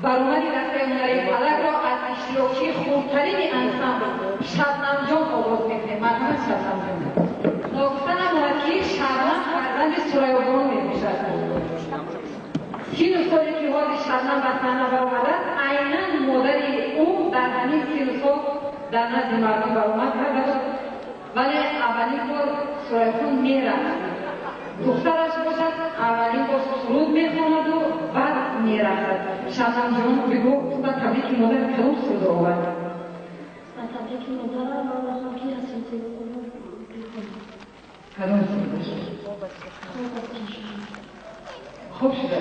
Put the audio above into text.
Баромади дастаи ҳунарии Фалакро аз иштирокчии хурдтарини ансамбл Шабнамҷон оғоз мекунем. Марҳамат, Шабнамҷон. Ногуфта намонад, ки Шабнам фарзанди Сурайёбону мебошад. 30 соле ки ҳозир Шабнам ба саҳна баромадааст, айнан модари ӯ дар ҳамин 30 сол дар назди мардум баромад карда буд, вале аввалин бор Сурайёхон мерақсид. Духтараш бошад, аввалин бор суруд мехонаду баъд мерақсад. Шабнамҷон, бигӯ, ба табрики модар кадом суруд овард? Ба табрики модарам ман мехоҳам, ки ҳасрати ӯро бихонам. Кадом сурудаш? Хоб аз чашм. Хуб шуда.